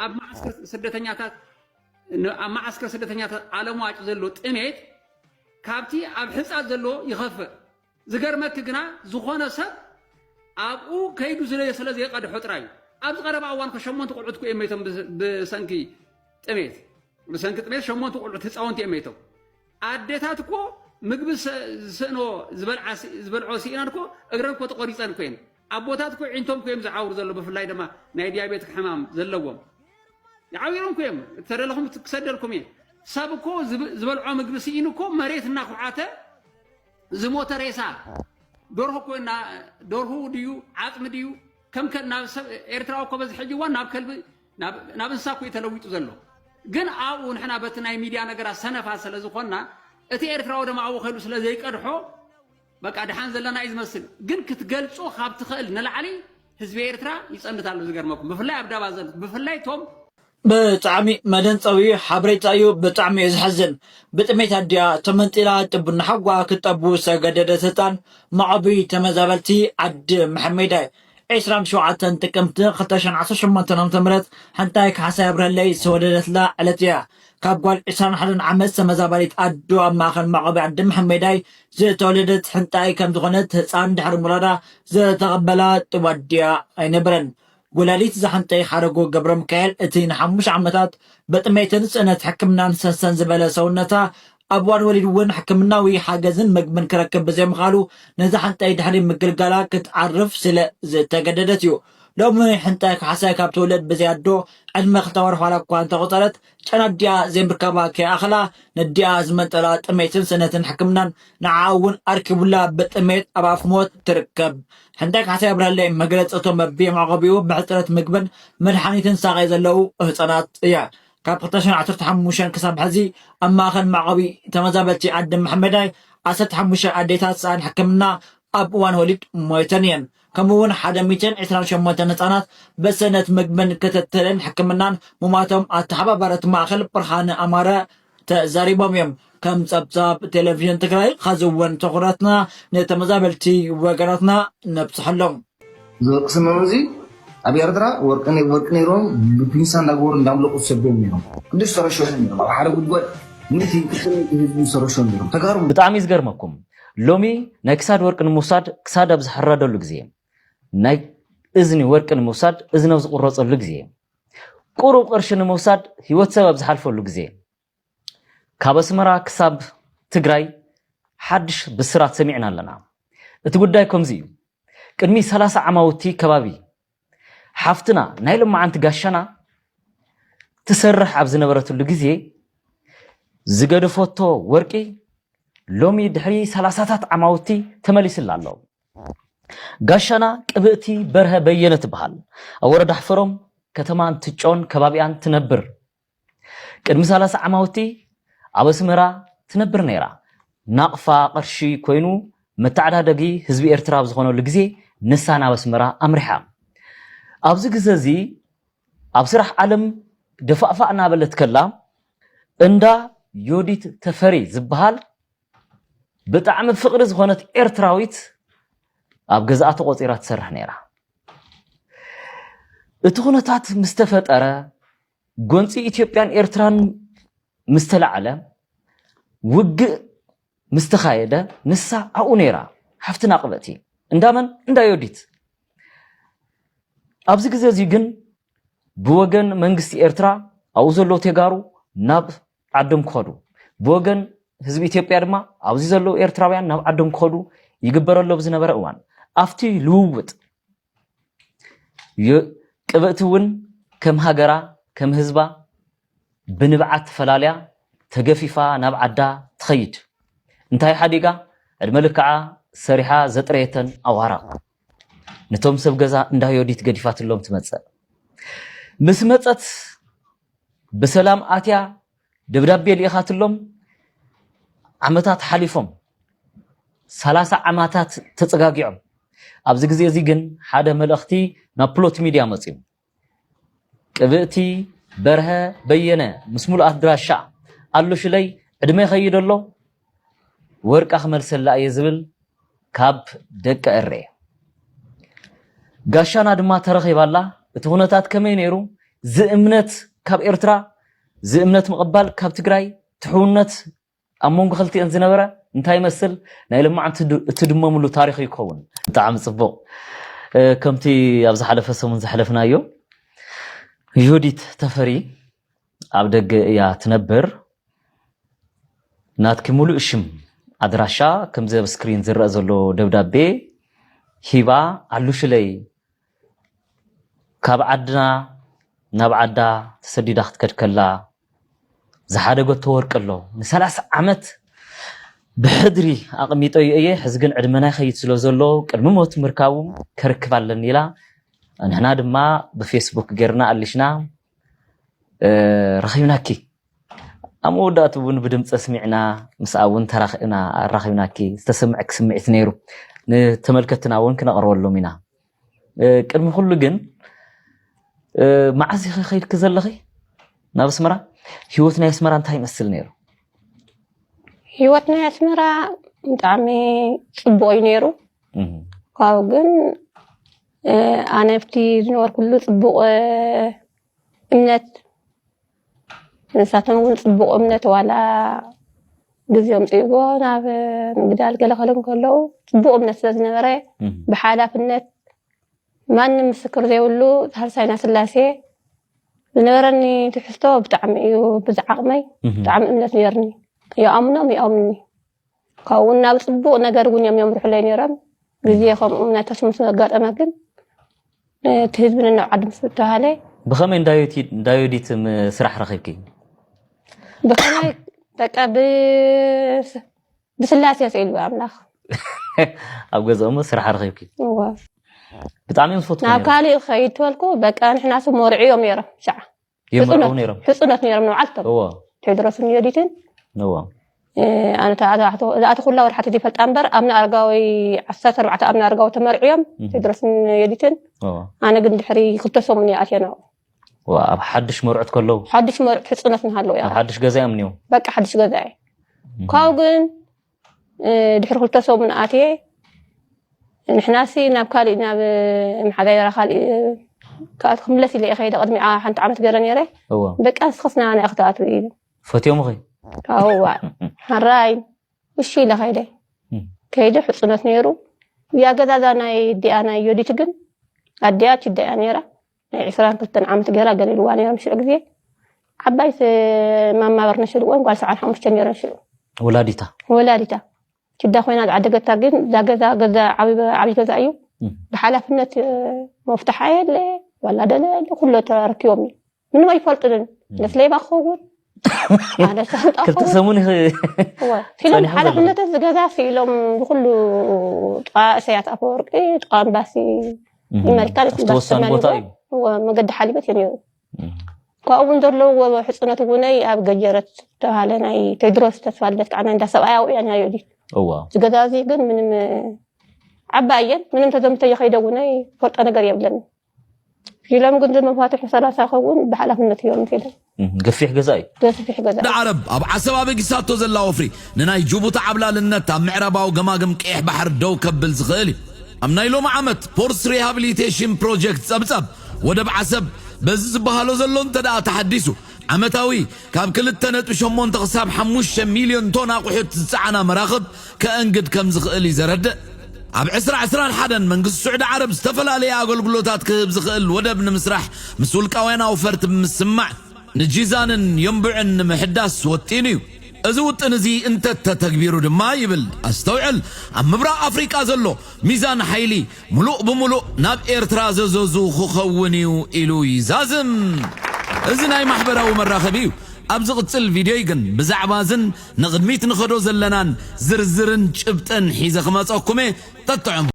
ኣብ መዓስከር ስደተኛታት ን- ኣብ መዓስከር ስደተኛታት ኣለምዋጭ ዘሎ ጥሜት ካብቲ ኣብ ሕፃት ዘሎ ይኸፍእ። ዝገርመኪ ግና ዝኾነ ሰብ ኣብኡ ከይዱ ዝለ- ስለ ዘይቀድሖ ጥራይ እዩ። ኣብዚ ቀረባ እዋን ከ ሸሞንተ ቆልዑት እኮ እዮም መይቶም ብስ- ብሰንኪ ጥሜት ብሰንኪ ጥሜት ሸሞንተ ቆልዑት ህፃውንቲ እዮም መይቶም። ኣዴታት እኮ ምግቢ ዝሰ- ዝስእኖ ዝበልዓ ሲ- ዝበልዖ ስኢናን እኮ እግረን እኮ ተቆሪፀን እኮ እየን። ኣቦታት እኮ ዒንቶም እኮ እዮም ዝዓውሩ ዘሎ፣ ብፍላይ ድማ ናይ ዲያቤቲክ ሕማም ዘለዎም ይዓብሮም እኮ እዮም። ተደለኹም ክሰደልኩም እየ። ሰብ እኮ ዝብ- ዝበልዖ ምግቢ ስኢኑ እኮ መሬት እናኹዓተ ዝሞተ ሬሳ ደርሆ እኮ እና ደርሁ ድዩ ዓፅሚ ድዩ ከም ከ- ናብ ሰብ ኤርትራዊ እኮ በዚ ሕጂ እዋን ናብ ከልቢ ናብ ናብ እንስሳ እኮ እዩ ተለዊጡ ዘሎ። ግን ኣብኡ ንሕና በቲ ናይ ሚድያ ነገራት ሰነፋ ስለ ዝኾንና እቲ ኤርትራዊ ደማ ኣብኡ ከይዱ ስለ ዘይቀድሖ በቃ ድሓን ዘለና እዩ ዝመስል። ግን ክትገልጾ ካብ ትኽእል ንላዕሊ ህዝቢ ኤርትራ ይጸንት ኣሎ። ዝገርመኩም ብፍላይ ኣብ ዳባ ዘሎ ብፍላይ ቶም ብጣዕሚ መደንጸዊ ሓበሬታ እዩ። ብጣዕሚ እዩ ዝሕዝን። ብጥሜት ኣዲኣ ተመንጢላ ጥቡና ሓጓ ክትጠቡ ዝተገደደት ህፃን መዕቢ ተመዛበልቲ ዓዲ መሐመዳይ ዕስራን ሸውዓተን ጥቅምቲ ክልተ ሽሕን ዓሰርተ ሸሞንተን ዓመተ ምህረት ሓንታይ ካሕሳይ ኣብረለይ ዝተወለደትላ ዕለት እያ። ካብ ጓል ዕስራን ሓደን ዓመት ተመዛባሊት ኣዶ ኣብ ማእኸል መዕቆቢ ዓዲ መሐመዳይ ዝተወለደት ሕንጣይ ከም ዝኾነት ህፃን ድሕሪ ምውላዳ ዝተቐበላ ጥቡ ኣዲኣ ኣይነበረን። ወላዲት ዝሓንጠይ ሓረጉ ገብረ ሚካኤል እቲ ንሓሙሽተ ዓመታት ብጥሜትን ስእነት ሕክምናን ሰንሰን ዝበለ ሰውነታ ኣብ እዋን ወሊድ እውን ሕክምናዊ ሓገዝን ምግብን ክረክብ ብዘይምኽኣሉ ነዛ ሓንጠይ ድሕሪ ምግልጋላ ክትዓርፍ ስለ ዝተገደደት እዩ። ሎሚ ሕንጠይ ካሕሳይ ካብ ትውለድ ብዘይ ኣዶ ዕድመ ክልተ ወርሒ ዋላ እኳ እንተቆፀረት ጨና ኣዲኣ ዘይምርካባ ከይኣኸላ ነዲኣ ዝመንጠላ ጥሜትን ስእነትን ሕክምናን ንዓ እውን ኣርኪቡላ ብጥሜት ኣብ ኣፍ ሞት ትርከብ። ሕንጠይ ካሕሳይ ኣብርሃለይ መግለፂ እቶም በቢ መዕቆቢኡ ብሕፅረት ምግብን መድሓኒትን ሳቐይ ዘለዉ ህፃናት እያ። ካብ ክልተ ሽሕን ዓሰርተ ሓሙሽተን ክሳብ ሕዚ ኣብ ማእኸል መዕቆቢ ተመዛበልቲ ዓዲ መሐመዳይ ዓሰርተ ሓሙሽተ ኣዴታት ሰኣን ሕክምና ኣብ እዋን ወሊድ ሞይተን እየን። ከምኡ እውን ሓደ ሚእትን ዕስራን ሸሞንተን ህፃናት ብሰእነት ምግብን ክትትልን ሕክምናን ምሟቶም ኣተሓባባረት ማእኸል ብርሃነ ኣማረ ተዛሪቦም እዮም። ከም ፀብፃብ ቴሌቪዥን ትግራይ ኸዚ እውን ትኹረትና ንተመዛበልቲ ወገናትና ነብፅሐሎም። እዚ ወርቂ ስኖም እዚ ኣብ ኤርትራ ወርቂ ነ- ወርቂ ነይሮም ብፒንሳ እንዳገበሩ እንዳምለቁ ዝሰዶም ነይሮም። ክንዲ ዝተረሸኑ ነይሮም ኣብ ሓደ ጉድጓድ ሚእቲ ክልተ ሚእቲ ህዝቢ ዝተረሸኑ ነይሮም ተጋሩ። ብጣዕሚ እዩ ዝገርመኩም። ሎሚ ናይ ክሳድ ወርቂ ንምውሳድ ክሳድ ኣብ ዝሕረደሉ ግዜ፣ ናይ እዝኒ ወርቂ ንምውሳድ እዝኒ ኣብ ዝቑረፀሉ ግዜ፣ ቁሩብ ቅርሺ ንምውሳድ ህይወት ሰብ ኣብ ዝሓልፈሉ ግዜ፣ ካብ ኣስመራ ክሳብ ትግራይ ሓድሽ ብስራት ሰሚዕና ኣለና። እቲ ጉዳይ ከምዚ እዩ። ቅድሚ ሰላሳ ዓማውቲ ከባቢ ሓፍትና ናይ ሎማዓንቲ ጋሻና ትሰርሕ ኣብ ዝነበረትሉ ግዜ ዝገደፈቶ ወርቂ ሎሚ ድሕሪ ሰላሳታት ዓማውቲ ተመሊስላ ኣሎ። ጋሻና ቅብእቲ በርሀ በየነ ትበሃል። ኣብ ወረዳ ሕፈሮም ከተማ እንትጮን ከባቢኣን ትነብር። ቅድሚ ሰላሳ ዓማውቲ ኣብ ኣስመራ ትነብር ነይራ። ናቕፋ ቅርሺ ኮይኑ መተዓዳደጊ ህዝቢ ኤርትራ ኣብ ዝኾነሉ ግዜ ንሳ ናብ ኣስመራ ኣምሪሓ። ኣብዚ ግዜ እዚ ኣብ ስራሕ ዓለም ደፋእፋእ እናበለት ከላ እንዳ ዮዲት ተፈሪ ዝበሃል ብጣዕሚ ፍቕሪ ዝኾነት ኤርትራዊት ኣብ ገዛኣ ተቖፂራ ትሰርሕ ነይራ። እቲ ኩነታት ምስ ተፈጠረ ጎንፂ ኢትዮጵያን ኤርትራን ምስ ተላዓለ ውግእ ምስ ተኻየደ ንሳ ኣብኡ ነይራ ሓፍትና ቅብእቲ እንዳመን እንዳ ዮዲት ኣብዚ ግዜ እዚ ግን ብወገን መንግስቲ ኤርትራ ኣብኡ ዘለዉ ተጋሩ ናብ ዓዶም ክኸዱ ብወገን ህዝቢ ኢትዮጵያ ድማ ኣብዚ ዘለዉ ኤርትራውያን ናብ ዓዶም ክኸዱ ይግበረሎ ብዝነበረ እዋን ኣብቲ ልውውጥ ቅብእቲ እውን ከም ሃገራ ከም ህዝባ ብንብዓት ተፈላልያ ተገፊፋ ናብ ዓዳ ትኸይድ እንታይ ሓዲጋ ዕድመ ልክዓ ሰሪሓ ዘጥረየተን ኣዋራቕ ነቶም ሰብ ገዛ እንዳ ዮዲት ገዲፋትሎም ትመፅእ ምስ መፀት ብሰላም ኣትያ ደብዳቤ ልኢኻትሎም ዓመታት ሓሊፎም ሰላሳ ዓማታት ተፀጋጊዖም ኣብዚ ግዜ እዚ ግን ሓደ መልእኽቲ ናብ ፕሎት ሚድያ መፅዩ ቅብእቲ በርሀ በየነ ምስ ሙሉእ ኣድራሻ ኣሎ ሽለይ ዕድመ ይኸይድ ኣሎ ወርቃ ክመልሰላ እየ ዝብል ካብ ደቂ እሬ ጋሻና ድማ ተረኺባላ እቲ ኩነታት ከመይ ነይሩ ዝእምነት ካብ ኤርትራ፣ ዝእምነት ምቕባል ካብ ትግራይ፣ ትሕውነት ኣብ መንጎ ክልቲአን ዝነበረ እንታይ ይመስል? ናይ ልማዓንቲ ድ-፣ እትድመምሉ ታሪኽ እዩ ክኸውን። ብጣዕሚ ጽቡቕ። እ፣ ከምቲ ኣብ ዝሓለፈ ሰሙን ዘሕለፍናዮ፣ ዮዲት ተፈሪ ኣብ ደገ እያ ትነብር። ናትኪ ሙሉእ ሽም፣ ኣድራሻ፣ ከምዚ ኣብ ስክሪን ዝረአ ዘሎ ደብዳቤ ሂባ፣ ኣሉሽለይ፣ ካብ ዓድና ናብ ዓዳ ተሰዲዳ ክትከድ ከላ ዝሓደገቶ ወርቂ ኣሎ። ንሰላሳ ዓመት ብሕድሪ ኣቐሚጠዮ እየ። ሕዚ ግን ዕድመና ይኸይድ ስለ ዘሎ፣ ቅድሚ ሞት ምርካቡ ከርክብ ኣለኒ ኢላ። ንሕና ድማ ብፌስቡክ ጌርና ኣሊሽና፣ እ፣ ረኺብናኪ። ኣብ መወዳእቱ እውን ብድምፂ ኣስሚዕና፣ ምስኣ እውን ተራኺብና፣ ኣራኺብናኪ። ዝተሰምዐኪ ስምዒት ነይሩ። ንተመልከትና እውን ክነቕርበሎም ኢና። እ፣ ቅድሚ ኩሉ ግን፣ እ፣ መዓዝ ኢኺ ከይድኪ ዘለኺ ናብ ኣስመራ? ህይወት ናይ ኣስመራ እንታይ ይመስል ነይሩ? ህይወት ናይ ኣስመራ ብጣዕሚ ጽቡቕ እዩ ነይሩ። እህ። ካብኡ ግን፣ እ፣ ኣነ ኣብቲ ዝነበርኩሉ ጽቡቕ፣ እ፣ እምነት፣ ንሳቶም እውን ጽቡቕ እምነት፣ ዋላ ግዜ ኣምጽእዎ ናብ ምግዳል ገለ ከሎም ከለዉ፣ ጽቡቕ እምነት ስለ ዝነበረ፣ እህ። ብሓላፍነት ማንም ምስክር ዘይብሉ ሳልሳይና ስላሴ ዝነበረኒ ትሕዝቶ ብጣዕሚ እዩ፣ ብዝዓቕመይ እህ። ብጣዕሚ እምነት ነይርኒ። ይኣምኖም ይኣምኑኒ። ካብኡ እውን ናብ ጽቡቕ ነገር እውን እዮም የምርሑለይ ነይሮም። ግዜ ከምኡ ናይ ተስሙ ስለ ኣጋጠመ ግን፣ እቲ ህዝቢ ነናብ ዓዱ ምስ ተባሃለ ብኸመይ እንዳዮቲ-፣ እንዳዮዲት ም-፣ ስራሕ ረኺብኪ? ብኸመይ በቃ ብስ-፣ ብስላሴ ስኢሉ ኣምላኽ። ኣብ ገዛኦም ስራሕ ረኺብኪ? እወ። ብጣዕሚ እዮም ዝፈትዎ ናብ ነይሮም። ካልእ ኸይድ ተበልኩ፣ በቃ ንሕና ሰብ መርዑ እዮም ነይሮም፣ ሸዓ። የመርዑ ሕጹነት፣ ነይሮም። ሕጹነት ነይሮም ንባዕልቶም። እወ። ቴድሮስን ዮዲትን። እወ። እ፣ ኣነ እታ፣ እታ፣ እታ፣ እታ ኩላ ወርሓት ዘይፈልጣ እምበር፣ ኣብነ ኣረጋዊ ዓሰርተ ኣርባዕተ ኣብነ ኣረጋዊ ተመርዕዮም፣ እህ። ቴድሮስን ዮዲትን። እወ። ኣነ ግን ድሕሪ ክልተ ሰሙን እየ ኣትየ ናብኡ። እወ፣ ኣብ ሓድሽ መርዑት ከለዉ? ሓድሽ መርዑት ሕጹነት ንሃለዉ እያ። ኣብ ሓድሽ ገዛ እዮም እኒኦ? በቃ ሓድሽ ገዛ እየ። እህ። ካብኡ ግን እ፣ ድሕሪ ክልተ ሰሙን ኣትየ፣ ንሕናሲ ናብ ካሊእ፣ ናብ መሓዛይራ ካሊእ፣ ካብ ክምለስ ኢለ እየ ከይደ። ቅድሚኣ ሓንቲ ዓመት ገይረ ነይረ። እወ። በቃ ንስኽስ ናባና ኢኺ ትኣትዊ ኢሉ። ፈትዮምኺ? እዋ። ሕራይ፣ እሺ ኢለ ከይደ። እም። ከይደ፣ ሕጹነት ነይሩ። እያ ገዛዛ ናይ ኣዲኣ ናይ ዮዲት ግን፣ ኣዲኣ ችዳ እያ ነይራ። ናይ ዕስራን ክልተን ዓመት ገይራ ገሊልዋ ነይሮም ሽዑ ግዜ። ዓባይ ስ-፣ ማማ በርነሽ ኢልወን ጓል ሰብዓን ሓሙሽተን ነይረን ሽዑ። ወላዲታ? ወላዲታ። ችዳ ኮይና ዝዓደገታ ግን እዛ ገዛ፣ ገዛ ዓብይ፣ ዓብይ ገዛ እዩ። እም። ብሓላፍነት፣ እ፣ መፍትሓ የለ፣ ዋላ ደለ የለ፣ ኩሎ ተረኪቦም እዩ። ምንም ኣይፈልጥንን። እም። ነስለይባ ክኸውን፣ ኣነ ሳንጣ ክልተ ክኸውን። ሰሙን ይኸ-፣ እወ። ሲሎም ጸኒሖም ሓላፍነት ዘለኹም። እዚ ገዛ ሲሎም ብኩሉ ጥቓ እሰያስ ኣፈወርቂ፣ ጥቓ ኤምባሲ እም። ይመልካል፣ ኣብቲ ኤምባሲ ወሳኒ ቦታ ተመሊቑ። እዩ። እወ፣ መገዲ ሓሊበት እዩ ነይሩ። እም። ካብኡ እውን ዘለውዎ ሕጽኖት እውነይ ኣብ ገጀረት ዝተባሃለ ናይ ቴድሮስ ተስፋልደት ከዓ ናይ እንዳ ሰብኣያ ኣብኡ እያ ነይራ ዮዲት። እዋ። እዚ ገዛ እዚ ግን ምንም ዓባይ እየን፣ ምንም ተዘምተ ይኸይደ እውነይ ፈልጦ ነገር የብለንን። ኢሎም ግን መፋትሑ ሰላሳ ከውን ብሓላፍነት እዮም ከይዶም። እም፣ ገፊሕ ገዛ እዩ። ገፊሕ ገዛ እዩ። ዓረብ ኣብ ዓሰብ ኣበጊሳቶ ዘላ ወፍሪ ንናይ ጅቡቲ ዓብላልነት ኣብ ምዕራባዊ ገማግም ቀይሕ ባሕሪ ደው ከብል ዝኽእል እዩ። ኣብ ናይ ሎሚ ዓመት ፖርትስ ሪሃብሊቴሽን ፕሮጀክት ጸብጸብ ወደብ ዓሰብ በዚ ዝበሃሎ ዘሎ እንተ ደኣ ተሓዲሱ ዓመታዊ ካብ ክልተ ነጥቢ ሸሞንተ ክሳብ ሓሙሽተ ሚልዮን ቶን ኣቑሑት ዝጸዓና መራኽብ ከእንግድ ከም ዝኽእል እዩ ዘረድእ። ኣብ ዕስራ ዕስራን ሓደን መንግስቲ ስዑዲ ዓረብ ዝተፈላለየ ኣገልግሎታት ክህብ ዝኽእል ወደብ ንምስራሕ ምስ ውልቃውያን ኣውፈርቲ ብምስማዕ ንጂዛንን የንቡዕን ንምሕዳስ ወጢኑ እዩ። እዚ ውጥን እዚ እንተተተግቢሩ ድማ ይብል ኣስተውዕል፣ ኣብ ምብራቕ ኣፍሪቃ ዘሎ ሚዛን ሓይሊ ምሉእ ብምሉእ ናብ ኤርትራ ዘዘዙ ክኸውን እዩ ኢሉ ይዛዝም። እዚ ናይ ማሕበራዊ መራኸቢ እዩ። ኣብ ዝቕጽል ቪድዮይ ግን ብዛዕባ እዝን ንቕድሚት ንኸዶ ዘለናን ዝርዝርን ጭብጥን ሒዘ ክመጸኩም እየ። ጠጥዑም።